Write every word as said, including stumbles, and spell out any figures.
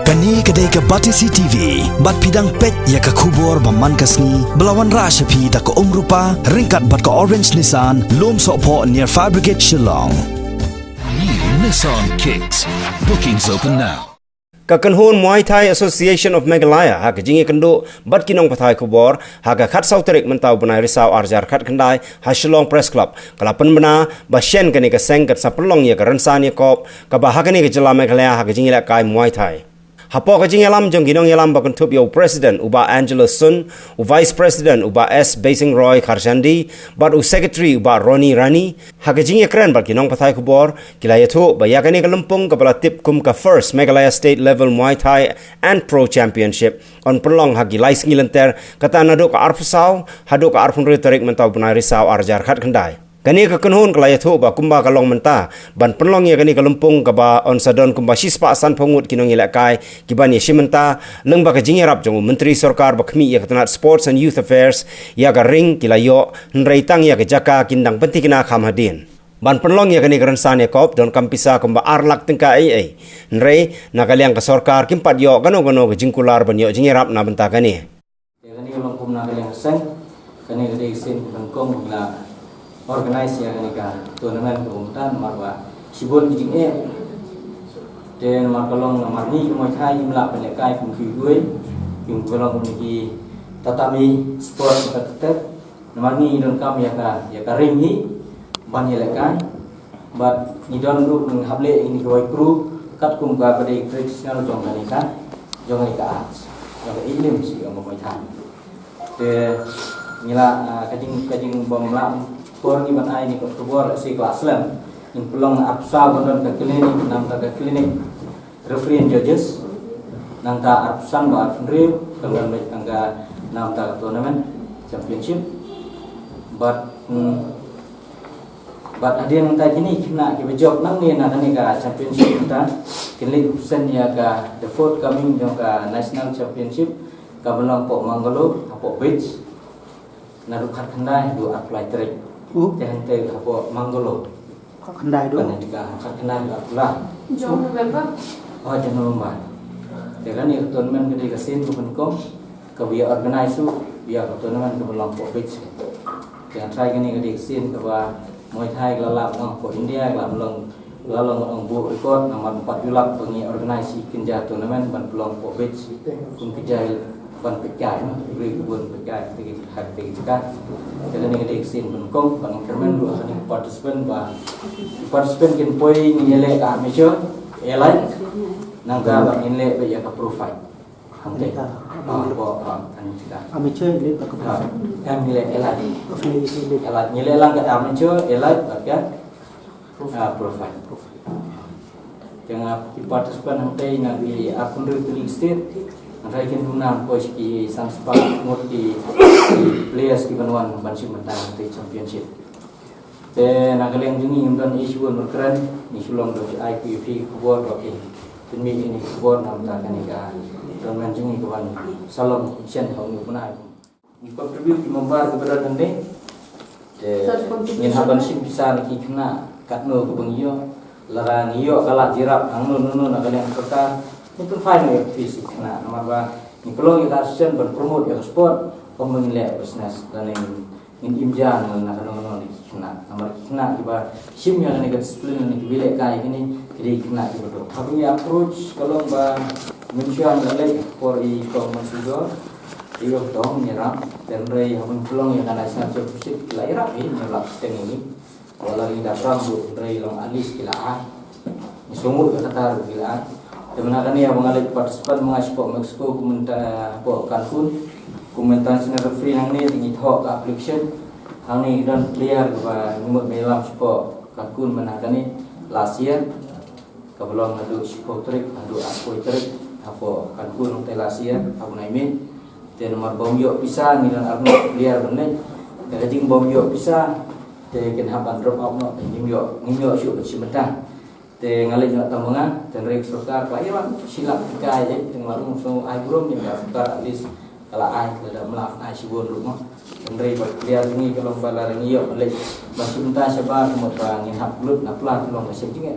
Kane ka dei ka Batesi T V, bad phi dang peit ïa ka khubor ba man ka sngi, ba la wanrah sha phi da ka Umrupa, ryngkat bad ka Orange Nissan, Lum Sohphoh near Fire Brigade Shillong. New Nissan Kicks. Bookings open now. Ka kynhun Muay Thai Association of Meghalaya, ha ka jingïakynduh bad ki nongpathai khubor, ha ka khatsaw tarik mynta u bnai Risaw arhajar khatkhyndai, ha Shillong Press Club, ka la pynbna ba shen kane ka seng kan sa pynlong ïa ka rynsan ïakop kaba ha kane ka jylla Meghalaya ha ka jingïalehkai Muay Thai. Hapoh ka jingïalam jong ki nongïalam ba kynthup ïa u President u Bah Angelo Sun, u Vice President u Bah S Beising Roy Kharjandi, bad u Secretary u Bah Ronnie Rani, ha ka jingïakren bad ki nongpathai khubor, ki la ïathuh ba ïa kane ka lympung kaba la tip kum ka First Meghalaya State Level Muay Thai and Pro Championship yn pynlong ha ki lai sngi lynter, kata naduh ka arphew saw haduh ka arphew hynriew tarik mynta u bnai Risaw arhajar khatkhyndai. Kane ka kynhun ka la ïathuh ba kumba ka long mynta, ban pynlong ïa kane ka lympung kaba yn sa don kumba shispah sanphew ngut ki nongïalehkai kiban ïashim bynta, lyngba ka jingïarap jong u Myntri Sorkar ba khmih ïa ka tnat Sports and Youth Affairs, ïa ka ring ki la ïoh, hynrei tang ïa ka jaka kin dang pynthikna kham hadien. Ban pynlong ïa kane ka rynsan ïakop donkam pisa kumba ar lak tyngka ei ei. Hynrei na ka liang ka sorkar kim pat ïoh kano kano ka jingkular ban ïoh jingïarap na bynta kane. Ïa kane ka long kum na ka liang ka seng, kane ka dei ka sien ka nyngkong ba la organize ïa kane ka tournament ka bynta namar ba shibun ki jingeh. Te namar ka long namar ngi ki Muay Thai ngim lah ban lehkai kum kiwei, kim ka long kum ki tatami sport ka tep. Namar ngi donkam ïa ka, ïa ka ring hi ban ïalehkai. Bad ngi don ruh ngi hap leh ïa kine kiwei kru katkum ka ba dei traditional jong kane ka, jong kane ka arts, jong ka ïing lim shi jong ka Muay Thai. Te ngi la, ah, ka jing, ka jingbym lah por ngi ban ai ïa kane ka khubor, shi ka la slem. Ngin pynlong arphew saw ban don ka clinic, namar ka clinic referee and judges. Nangta arphew san bad arphew hynriew kan don beit tang ka, namar ka tournament championship. Bad, hmm, bad hadien nangta kine ki khynnah kiba jop nangne na kane ka championship nangta kin leit represent ïa ka the forthcoming jong ka national championship kaba long hapoh Mangalore, hapoh beach. Naduh khatkhyndai haduh arphew lai tarik. Uh. Te hangtei hapoh Mangalore. Khatkhyndai haduh? Kane jaka khatkhyndai haduh arphew lai. Jong November. Oh, jong November. Te kane ka tournament ka dei ka sien kaba nyngkong kaba ïa organize shuh ïa ka tournament kaba long hapoh beach. Te hangtai kane ka dei ka sien kaba Muay Thai ka la lah ban long hapoh India, ka la ban long, la long ban ong buh record namar ba pat ïa lap ba ngi organize shi kynja tournament ban pynlong hapoh beach. Kum kynja ban pynkai, no? Ri ka bun pynkai, te ki ha te ki ka. Te kane ka dei ka sien ba nyngkong, ban ong kyrmen ruh ha kane ka participant ba, participant kin poi ngin ïaleh ka amateur, elite. Nangta ba ngin leh ba ïa ka pro fight. Hangtei. Ka, ah, ba, ah, kan kita. Amateur, elite, bad ka pro fight. Ah, em, ngin leh elite. Elite, elite. Elite, ngin leh lang ka amateur, elite, bad ka ah, pro fight. Te nga ki participant hangtei na ki arphew hynriew tylli ki state. Hangtei kin duna ko ki san spah ngut ki, ki players kiban wan ban shim bynta hangtei championship. Te na ka liang jong ngi ngim don issue ban kren, ngi shu long da ai ki phi khubor ba ki pynmih ïa kine ki khubor na bynta kane ka tournament jong ngi kaban sa long shen ha u bnai. Ngi contribute ki member kiba don hangne. Te ngin hap ban shim pisa na ki khynnah katno kaba ngi ïoh. Lada ngi ïoh ka lad jyrap hangno hangno na ka liang sorkar, ngin pynphai noh ïa ka fees ki khynnah. Namar ba ngi pynlong ïa ka association ban promote ïa ka sport, ym ba ngin leh business. Lane ngin im ja na kano kano na ki khynnah. Namar ki khynnah kiba shim ïa kane ka discipline lane kiba lehkai ïa kine, ki dei ki khynnah kiba duk. Haba ngi approach ka long ba mynshuwa nga leit por i kong Mansujor. Ïoh tong ïarap, hynrei haba ngi pynlong ïa ka National Championship la ïarap hi, ngi la shiteng ïa ngi. Wat la ngi da pram ruh, hynrei long at least ki la ai. Ngi sngewthuh ïa kata ruh ki la ai. Te mynta kane haba nga leit participant, ba nga shu poi Mexico, kumta poi Cancun. Kum international referee nangne, te ngi thoh ka application. Hangne ngi don player kaba ngi mut ba ïalam shu poi Cancun mynta kane last year. Kaba long naduh shiphew tarik haduh arphew tarik hapoh Cancun, hangtei last year ha u bnai May. Te namar bym ïoh pisa, ngi don arngut player ban leit. Te ka jingbym ïoh pisa te kin hap ban drop out noh, te ngim ïoh, ngim ïoh shuh ban shim bynta. Te nga leit noh tang ma nga, te hynrei ka sorkar ka la ai ruh shi lak tyngka ïa, te nga la rung sngewbha ai burom ïa ka sorkar, at least ka la ai, lada ym lah ai shibun ruh mo. Te hynrei ba ka player jong ngi ka long ba lada ngi ïoh ban leit ban shim bynta shabar, ka mut ba ngin hap lut na pla, ka long ka shem jingeh.